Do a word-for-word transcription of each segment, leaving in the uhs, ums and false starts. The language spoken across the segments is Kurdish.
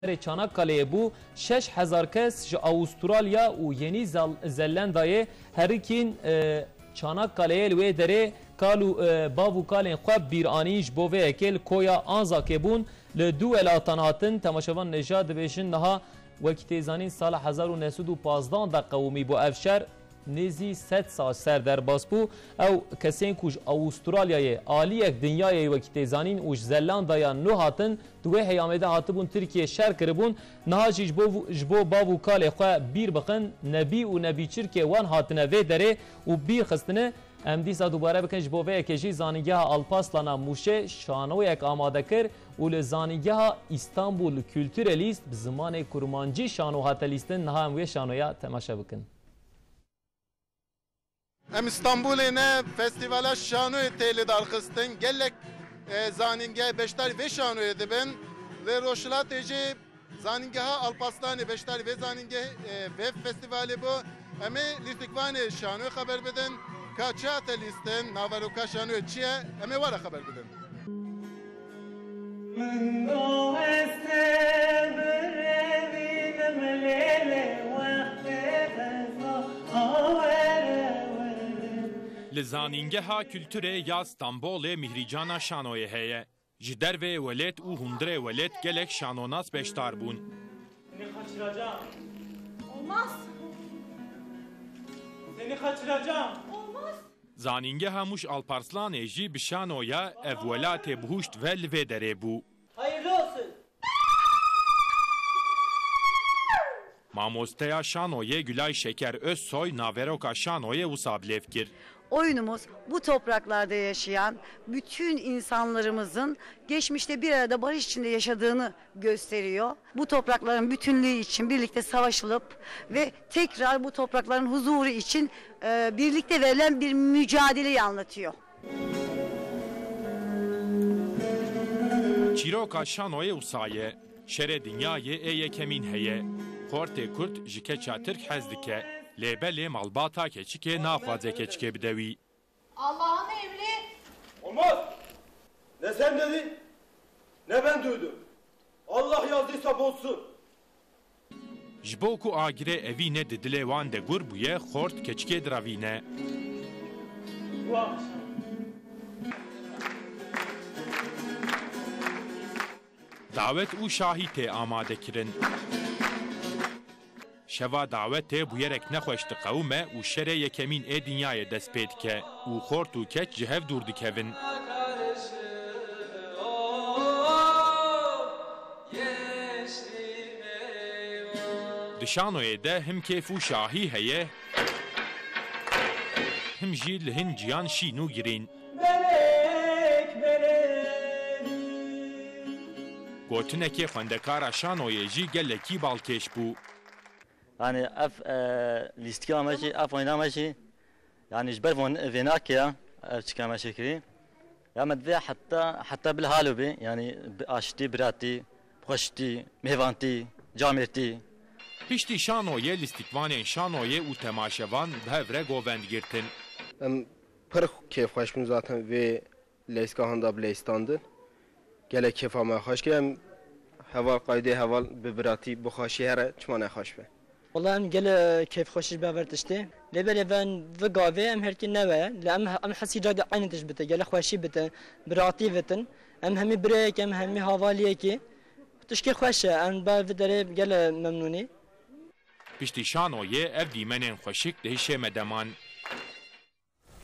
Çanakkale'ye bû. Şeş hezar kes ji Avustralya û Yenî Zel-, Zelandayê herikîn, e, Çanakkale'ye. Li wê derê kal û, e, bav û kalên xwe bîr anîn, ji bo vê yekê li koya Anzakê bûn. Li du welatan hatin. Temaşevan neja dibêjin niha, wekî tê zanîn, sala hezar û neh sed û pazdeh de qewimî bû ev şer. Nêzî sed sal ser derbas bû. Ew kesên ku ji Avustralyayê, aliyek dinyayê, wekî tê zanîn, û ji Zelandaya nû hatin, di wê heyamê de hatibûn Tirkiyê şer kiribûn. Niha jî ji bo, ji bo bav û kalê xwe bîr bixin, nebî û nebîçirkê wan hatine vê derê û bîr xistine. Em dîsa dubare bikin, ji bo vê yekê jî Zanîngeha Alpaslana Mûşê şanoyek amade kir û li Zanîngeha Îstanbul Kültüre lîst bi zimanê kurmancî şano hate lîstin. Niha em wê şanoya temaşe bikin. Em Stenbolê ne, festîvala şanoyê tê lidarxistin. Gelek, e, zanîngeh beşdarî vê şanoyê dibin. Li Rojhilatê jî Zanîngeha Alpaslanê beşdarî vê zanîngeh, e, vê festîvalê bû. Em ê lîstikvanê şanoyê xeber bidin. Ka çi hate lîstin, naveroka şanoyê çi ye? Em ê were xeber bidin. Min got ez te birevînim lê lê wextê xeza awere were. Li Zanîngeha Kulturê ya Stenbolê Mihrîcana Şanoyê heye. Ji derveyê welêt û hundirê welêt gelek şanonas beşdar bûn. Seni kaçıracağım. Olmaz. Seni kaçıracağım. Olmaz. Zanîngeha Mûş Alparslanê jî bi şanoya Ev Welatê Bihuşt ve li vê derê bû. Hayırlı olsun. Mamosteya şanoyê Gülay Şeker Özsoy naveroka şanoyê wisa bilêv kir. Oyunumuz bu topraklarda yaşayan bütün insanlarımızın geçmişte bir arada barış içinde yaşadığını gösteriyor. Bu toprakların bütünlüğü için birlikte savaşılıp ve tekrar bu toprakların huzuru için, e, birlikte verilen bir mücadeleyi anlatıyor. Çîroka şanoyê wisa ye. Şerê dinyayê ê yekemîn heye. Xortê Kurd ji keça Tirk hez dike. Lê belê malbata keçikê naxwaze keçikê bide wî. Allah'ın emri. Olmaz. Ne sen dedin, ne ben duydum. Allah yazdıysa bozsun. Ji bo ku agirê evî ne di dilê wan de gur bûye, xort keçikê direvîne. Dawet û şahî tê amade kirin. Şeva dawetê bûyerek nexweş diqewime û şerê yekemîn ê dinyayê dest pê dike û xort û keç ji hev dûr dikevin. Di şanoyê de him kêf û şahî heye, him jî li hin ciyan şîn û girîn. Gotinekê xwendekara şanoyê jî gelekî balkêş bû. Yanî ev, e, lîstika me jî, ev oyna me jî, yanî ji ber von-, vênakê ya, ev çika me çêkirî. Ya me divê heta, heta bil halo bê, yanî bi aştî, biratî, xweştî, mêvantî, camêrtî. Piştî şanoyê lîstikvanên şanoyê û temaşevan bi hev re govend girtin. Em pir kêfxweş bûn zaten vê leyska handa bi leystandir. Gelek kêfa me xweş kir. Em heval qaydê heval bi biratî, bi xweşî here çima nexweş be. Wala em gele kêfxweş ji baver tiştê. Lê belê ven vi gavê em herkî newe. Lê em, em hesî cadê eynî tişt bite. Gele xweşî bite. Biratî bitin. Em hemî bireyek, em hemî havaliyekî. Tişkê xweş e. Em ber vi derê gele memnûnî. Piştî şanoyê ev dîmenên xweşik di hişê me de man.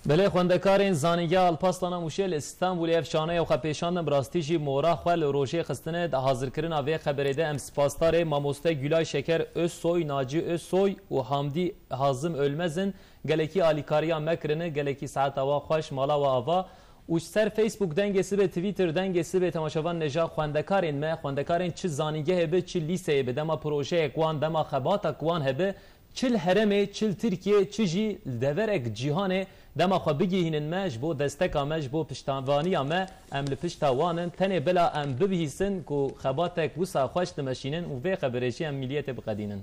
Belê, xwendekarên Zanîngeha Alpaslana Mûşê li Stenbolê ev şaneya xwe pêşandin, bi rastî jî mora xwe li rojê xistine. Di hazirkirina vê xeberê de em spasdarê mamoste Gülay Şeker Özsoy, Naci Özsoy û Hamdî Hazim Ölmez in. Gelekî alîkariya me kirine, gelekî saeta wa xweş, mala wa ava. Û ji ser Facebook dengê sibê, Twitter dengê sibê, temaşevan neja xwendekarên me, xwendekarên çi zanîngehê bi, çi lîseyê bi, dema projeyek wan, dema xebatek wan hebe, çi li herêmê, çi li Tirkiyê, çi jî li deverek cîhanê, dema xwe bigihînin me, ji bo desteka me, ji bo piştevaniya me, em li pişta wan in. Tenê bila em bibihîsin ku xebatek wisa xweş dimeşînin û vê xeberê jî em miliyetê biqedînin.